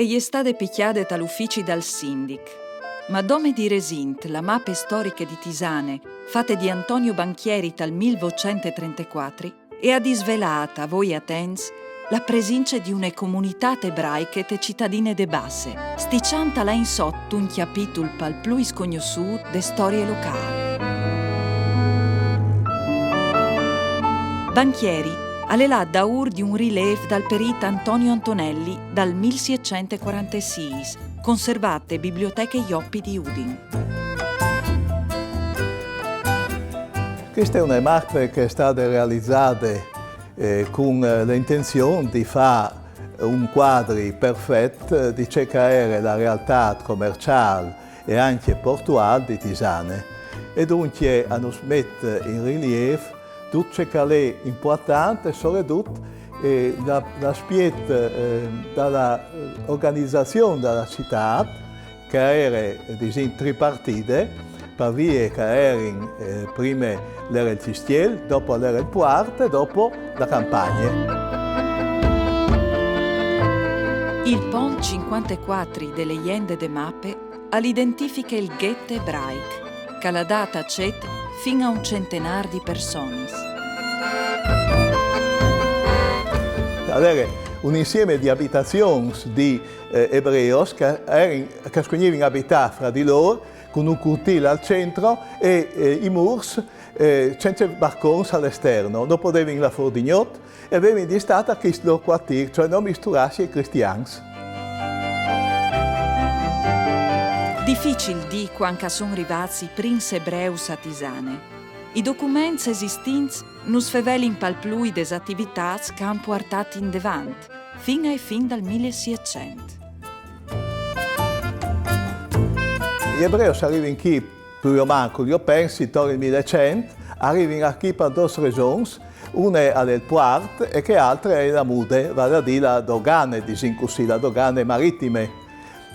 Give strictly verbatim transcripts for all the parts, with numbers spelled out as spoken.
e je stade picjade tal ufici dal sindic. Ma dome di resint la mape storiche di Tisane, fate di Antonio Banchieri tal mil votcent e trentecuatri, e à disvelât a voi atents la presince di une comunitât ebraiche te citadine de Basse, stiçant là in sot un cjapitul pal plui scognossût de storie locâl. Banchieri al è lât daûr di un rilêf dal perît Antonio Antonelli dal mil sietcent e cuarantesîs, conservât te Biblioteche Joppi di Udin. Cheste e je une mape che e je stade realizade, eh, cun, eh, la intenzion di fâ un cuadri perfet, eh, di ce che e jere la realtât comerciâl e ancje portuâl di Tisane. E duncje a nus met in rilîf dut ce che al è impuartant e soredut, eh, la, l'aspiet, eh, da la, eh, organizazion da la citât, che e jere, disìn, tripartide, par vie che a jerin, eh, prime al jere il cjistiel, dopo al jere il puart e dopo la campagne. Il pont cincuantecuatri de Lejende de mape al identifiche il ghet ebraic, che al à dât acet fin a un centenâr di personis. Al jere un insiemi di abitazions di, eh, ebreos che a jerin, che a scugnivin abitâ fra di lôr, cun un curtîl al centri e, eh, i mûrs, eh, cence barcons al esterni, no podevin lâ fûr di gnot e a vevin di stâ ta chist lôr cuartîr, cioè no misturâsi ai cristians. Dificil dî cuant che a son rivâts i prins ebreus a Tisane. I documents esistints nus fevelin pal plui des ativitâts che a àn puartât indevant, fin ae fin dal mil sietcent. I ebreus a rivin chi, plui o mancul, jo o pensi, intor il mil cent, a rivin achì par dôs resons. Une al è il puart e chê altre e je la mude, vâl a dî la dogane, disìn cussì, la dogane maritime.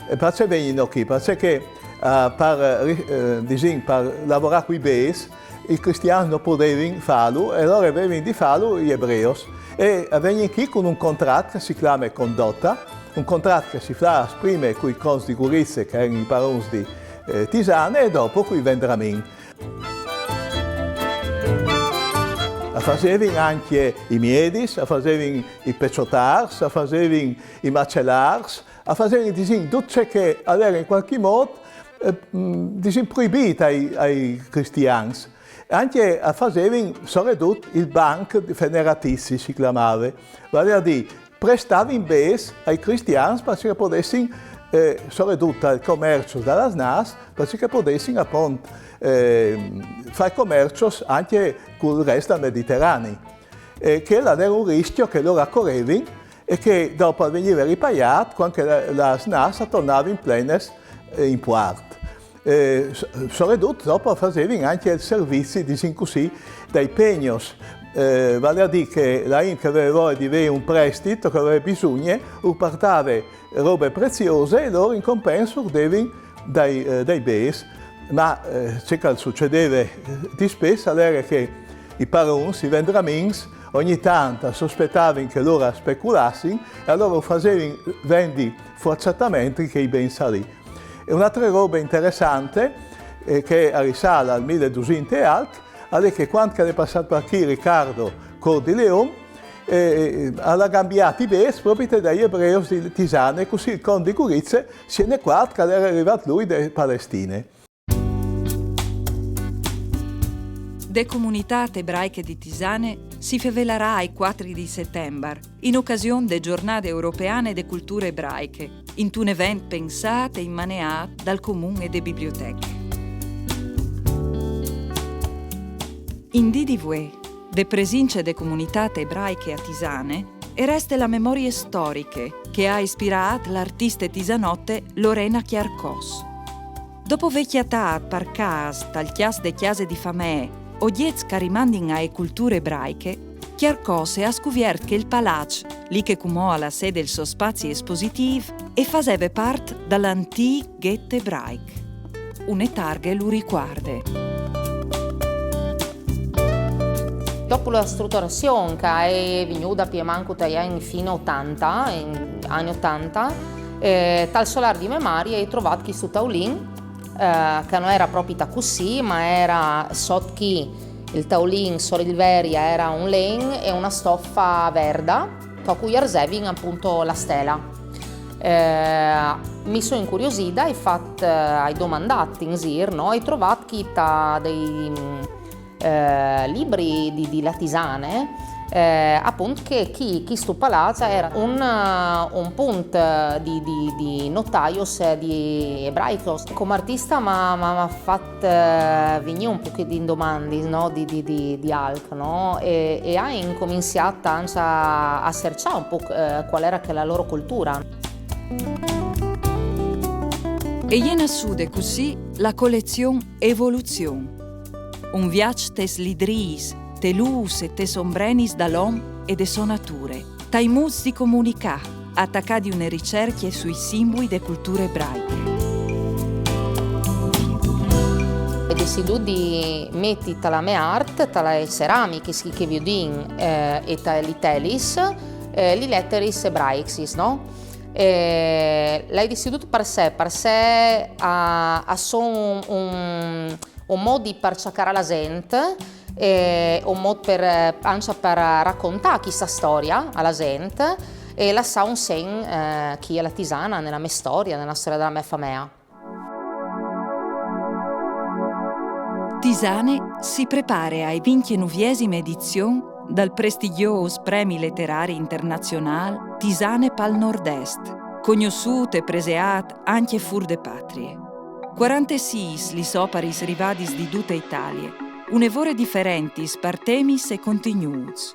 E parcè a vegnin chi? Parcè che, eh, par, eh, ri-, eh, disìn, par lavorâ cui bêçs, i cristians no podevin fâlu, e alore a vevin di fâlu i ebreus. E a vegnin chi cun un contrat che si clame condota, un contrat che si fâs prime cui conts di Gurize, che a jerin i parons di, eh, Tisane, e dopo cui Vendramin. A fasevin ancje i miedis, a fasevin i peçotârs, a fasevin i macelârs, a fasevin, disìn, dut ce che al jere in cualchi mût, eh, mm, disìn, proibît ai, ai cristians. Ancje a fasevin, soredut, il banc feneratizi si clamave, vâl a dî, prestavin bêçs ai cristians parcè che a podessin, eh, soredut ai comerços da las nâfs, parcè che a podessin apont, eh, fâ comerços ancje cul rest dal Mediterani. E chel al jere un riscjo che lôr a corevin e che dopo al vegnive ripaiât cuant che la, las nâfs a tornavin plenes, eh, in puart. Eh, so-, soredut dopo a fasevin ancje il servizi, disìn cussì, dai pegnos, eh, vâl a dî che la int che e veve voie di vê un prestit, che e veve bisugne, e puartave robe preziose e lôr in compens e devin dai, eh, dai bêçs. Ma, eh, ce che al sucedeve, eh, dispès al jere che i parons, i vendramins, ogni tant a sospetavin che lôr a speculassin e alore a fasevin vendi forzatamentri chei bens li. E une altre robe interessante, eh, che e risale al mil e dusinte e alc, al è che cuant che al è passât par chi Riccardo, cont di Leon, eh, al à cambiât i bêçs propit dai ebreus di Tisane, cussì il cont di Gurize si è inacuart che al jere rivât lui de Palestine. De comunitât ebraiche di Tisane si fevelarà ai cuatri di Setembar, in ocasion de Zornade Europeane de Culture Ebraiche, intun event pensât e inmaneât dal Comun e de Biblioteche. In dì di vuê, de presince de comunitât ebraiche a Tisane, e reste la memorie storiche che e à ispirât la artiste tisanote Lorena Chiarcos. Dopo vê cjatât par câs, tal cjast de cjase di famee, ogjets che a rimandin ae culture ebraiche, Chiarcos e à scuviert che il palaç, li che cumò al à sede il so spazi espositîf, e faseve part dal antîc ghet ebraic. Une targhe lu ricuarde. Dopo la struturazion che e je vignude plui o mancul tai agns fin otante, in agns otante, Eh, tal solâr di me mari o ai trovât chist taulin, eh, che no era propit cussì, ma era sot chi il taulin, sot il veri, era un len e una stofa verda, co cui arzevin apont la stela. Eh, mi soi incuriosida, o ai fat, eh, o ai domandât in zîr, no? O ai trovât chi ta dai, mm, eh, libris di, di la Tisane, eh, apont che chi, chist palaç al era un, eh, un pont di, di, di notaios, eh, di ebraicos. Come artista mi à, mi à, mi à fat, eh, vignî un pochin di domandis, no? Di, di, di, di alc, no? E, e o ai incominciât ancje a, a cerçâ un pôc, eh, cuâl era chê lôr culture. E je nassude cussì la colezion Evoluzion. Un viaç tes lidrîs, tes lûs e tes ombrenis dal om e de sô nature, tai mûts di comunicâ, a tacâ di une ricercje sui simbui de culture ebraiche. O ai decidût di meti ta la mê art, ta lis ceramichis che, che o viodìn, eh, e ta lis telis, eh, lis leteris ebraicsis, no? Eh, o ai decidût parcè, parcè a, a son un, un, un mût par cjacarâ la zent, eh, un mût par, eh, ancje par racontâ chista storie a la zent e lassâ un segn, eh, chi a la Tisane, ne la mê storie, ne la storie de mê famee. Tisane si prepare ae vincjenuviesime edizion dal prestigjôs Premi Leterari Internazionâl Tisane pal Nord-Est, cognossût e preseât ancje fûr de patrie. Cuarantesîs lis oparis rivadis di dute Italie, une vore diferentis par temis e contignûts.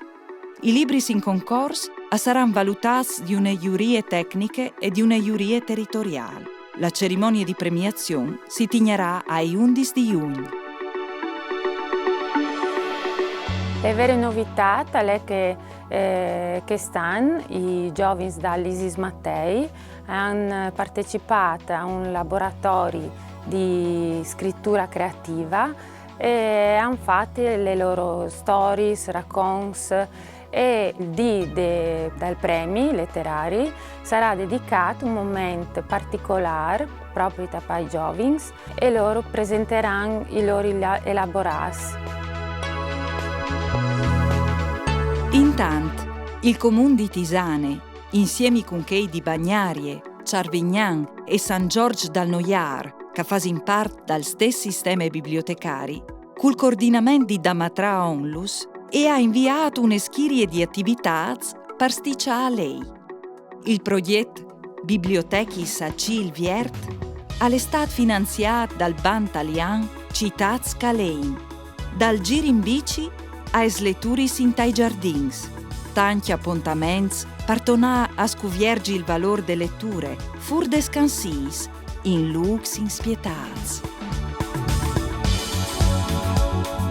I libris in concors a saran valutâts di une jurie tecniche e di une jurie teritoriâl. La cerimonie di premiazion si tignarà ae undis di Jugn. E vere novitât e je che, eh, chest an i zovins dal Isis Mattei a àn partecipât a un laboratori di scriture creative e a àn fat lis lôr storiis, raconts, e il dì de, dal premi leterari sarà dedicât un moment particolâr propit pai zovins e lôr presenteran i lôr ela-, elaborâts. Intant, il Comun di Tisane, insiemi cun chei di Bagnarie, Çarvignan e San Zorç dal Noiâr, che a fasin part dal stes sisteme bibliotecari, cul coordinament di Damatra Onlus, e à inviât une schirie di ativitâts par stiçâ a lei. Il progjet Bibliotechis a cîl viert al è stât finanziât dal Ban talian Citâts che a lein. Dal zîr in bici aes leturis intai zardins, tancj apontaments par tornâ a scuvierzi il valôr de leture, fûr des scansîs, in lûcs inspietâts.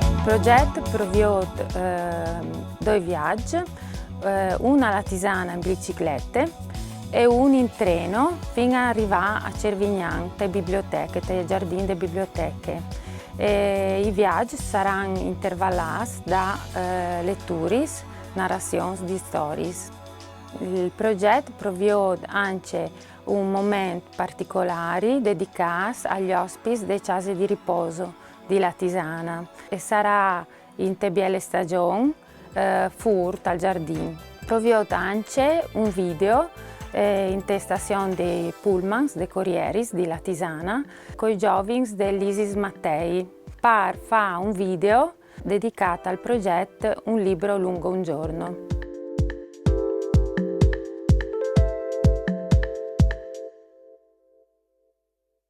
Il progjet al previôt, eh, doi viaçs, eh, un a la Tisane in biciclete e un in tren fin a rivâ a Cervignan, te biblioteche, te zardin de biblioteche. E i viaçs a saran intervalâts da, eh, leturis, narazions di storiis. Il progjet al previôt ancje un moment particolâr dedicât ai ospits de cjase di ripôs di la Tisane e al sarà inte biele stagjon, eh, fûr tal zardin. Al previôt ancje un video, eh, inte stazion dai pullmans, dai corieris di la Tisane, cui zovins dal Isis Mattei, par fâ un video dedicât al progjet Un libro lungo un giorno.